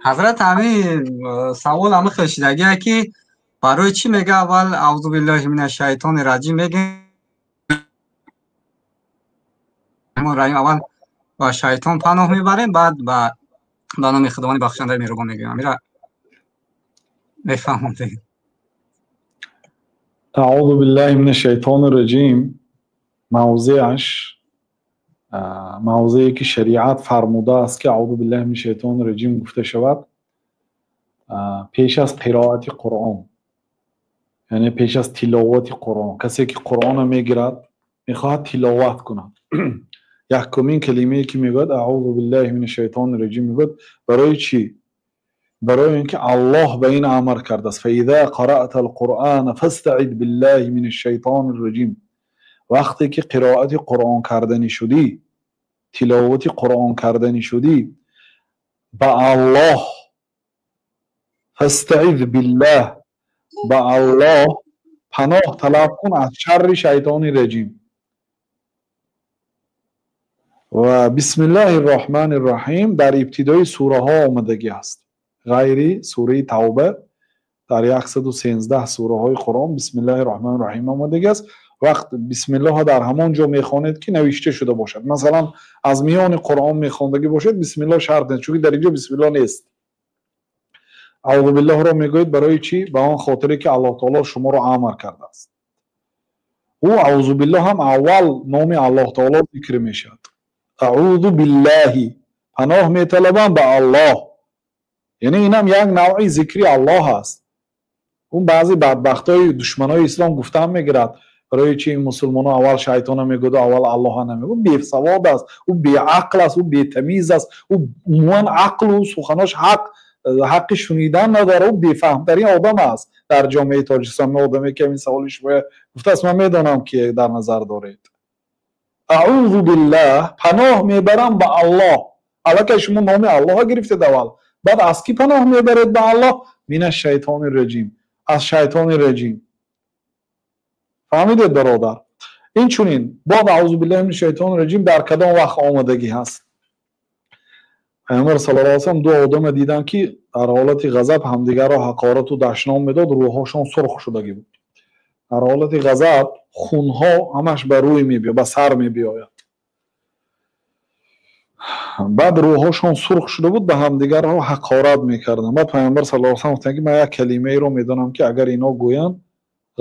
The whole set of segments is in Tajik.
Ҳазрат, ҳамин савол ҳама хешидагие, ки барои чӣ мега аввал аузу биллаҳи минаш шайтони раҷим мегем, раҳим, аввал ба шайтон паноҳ мебарем, баъд ба номи Худованди бахшандаи меҳрубон мегӯем. Амира мефаҳмондем. Аузу биллаҳи минаш шайтони раҷим мавзеаш, мавзее ки шариат фармудааст, ки аузу биллаҳи минаш шайтони раҷим гуфта шавад пеш аз қироати Қуръон, яъне пеш аз тиловати Қуръон. Касе ки Қуръонро мегирад, мехоҳад тиловат кунад, якумин калимае ки мегӯяд, аузу биллаҳи минаш шайтони раҷим мегӯяд. Барои чӣ? Барои ин ки Аллоҳ ба ин амр кардааст: фаиза қараъта алқуръана фастаид биллаҳи минаш шайтони раҷим. Вақте ки қироати Қуръон карданӣ шудӣ, тиловати Қуръон карданӣ шудӣ, ба Аллоҳ, фастаид биллаҳ, ба Аллоҳ паноҳ талаб кун аз шарри шайтони раҷим. Ва бисмиллаҳи рраҳмани рраҳим дар ибтидои сураҳо омадагӣ аст. Ғайри сураи Тавба дар 113 сураҳои Қуръон бисмиллаҳи рраҳмани рраҳим омадагӣ аст. Вақт бисмиллоҳ дар ҳамон ҷо мехонед, ки навишта шуда бошад. Масалан, аз миёни Қуръон мехондагӣ бошед, бисмиллоҳ шарт нест, чунки дар инҷо бисмиллоҳ нест. Аузу биллоҳро мегӯед барои чӣ? Ба он хотире ки Аллоҳ таоло шуморо амр кардааст. Ӯ аузу биллоҳ ҳам аввал номи Аллоҳ таоло зикр мешавад. Аузу биллаҳи, паноҳ металабам ба Аллоҳ. Яъне инам як навъи зикри Аллоҳ аст. Он баъзе бадбахтҳои душманои ислом гуфтан мегирад, барои чи мусулмонҳо аввал шайтона мегӯяд, аввал Аллоҳа намегӯяд? Бесавод аст ӯ, беақл аст ӯ, бетамиз аст ӯ, умуман ақлу суханош ҳаққи шунидан надорад, ӯ бефаҳмтарин одам аст дар ҷомеаи Тоҷикистон. Одаме ки ҳамин саволи шумо гуфтааст, ман медонам, ки дар назар доред. Аузу биллаҳ, паноҳ мебарам ба Аллоҳ. Аллакай шумо номи Аллоҳа гирифтед аввал, баъд аз кӣ паноҳ мебаред? Ба Аллоҳ. Минаш шайтони раҷим, аз шайтони раҷим. Фаҳмидед, бародар? Инчунин бод аузу биллаҳи мин шайтони раҷим дар кадом вақт омадагӣ ҳаст? Пайғамбар саллаллоҳу алайҳи васаллам ду одаме диданд, ки дар ҳолати ғазаб ҳамдигарро ҳақорату дашном медод, рӯҳҳошон сурх шудагӣ буд. Дар ҳолати ғазаб хунҳо ҳамаш ба рӯй мебиёяд, ба сар мебиёяд. Баъд рӯҳҳошон сурх шуда буд, ба ҳамдигарро ҳақорат мекарданд. Баъд Пайғамбар саллаллоҳу алайҳи васаллам гуфтанд, ки ман як калимаеро медонам, ки агар ино гӯянд,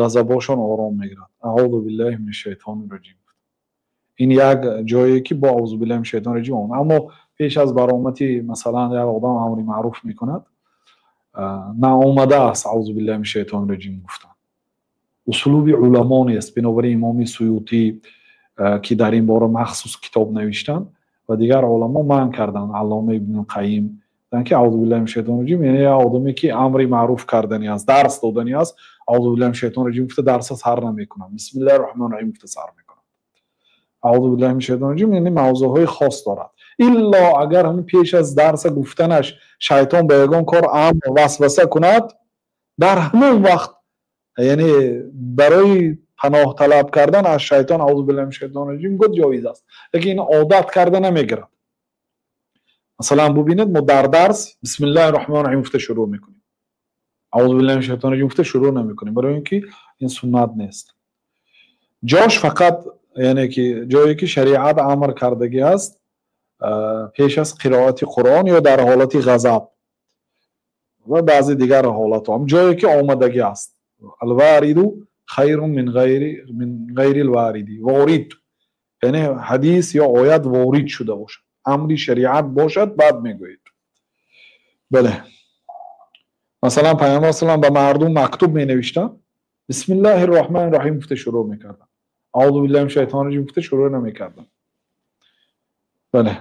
ғазабошон ором мегирад. Аузу биллаҳи мин шайтони раҷим. Ин як ҷое ки бо аузу биллаҳи мин шайтони раҷим омад. Аммо пеш аз баромати, масалан, як одам амри маъруф мекунад, наомадааст аузу биллаҳи мин шайтони раҷим гуфтан. Услуби уламо нест. Бинобар ин имоми Суютӣ, ки дар ин бора махсус китоб навиштанд, ва дигар уламо манъ карданд, Аллома Ибни Қайим, ки аузу биллаҳи мин шайтони раҷим, яъне як одаме ки амри маъруф кардани аст, дарс додани аст, аузу биллаҳи мин шайтони раҷим гуфта дарса сар намекунад, бисмиллаҳи рраҳмони рраҳим гуфта сар мекунад. Аузу биллаҳи мин шайтони раҷим яъне мавзӯъҳои хос дорад. Илло агар ҳамин пеш аз дарса гуфтанаш шайтон ба ягон кор амр васваса кунад, дар ҳамон вақт, яъне барои паноҳ талаб кардан аз шайтон, аузу биллаҳи мин шайтони раҷим гуфт ҷоиз аст, лекин ин одат карда намегирад. Масалан, бубинед, мо дар дарс бисмиллаҳи рраҳмони рраҳим гуфта шурӯъ мекунем, аузу биллаҳи мин шайтони раҷим гуфта шурӯъ намекунем, барои ин ки ин суннат нест. Ҷош фақат, яъне ки ҷое ки шариат амр кардагӣ аст, пеш аз қироати Қуръон ё дар ҳолати ғазаб ва баъзе дигар ҳолатҳо, ҷое ки омадагӣ аст. Алвариду хайрун мин ғайри лвариди. Ворид, яъне ҳадис ё оят ворид шуда бошад, амри шариат бошад, баъд мегӯед. Бале, масалан, Пайғамбар саллам ба мардум мактуб менавиштанд, бисмиллаҳи рраҳмони рраҳим гуфта шурӯъ мекарданд, аузу биллаҳи мин шайтони раҷим гуфта шурӯъ намекарданд. Бале.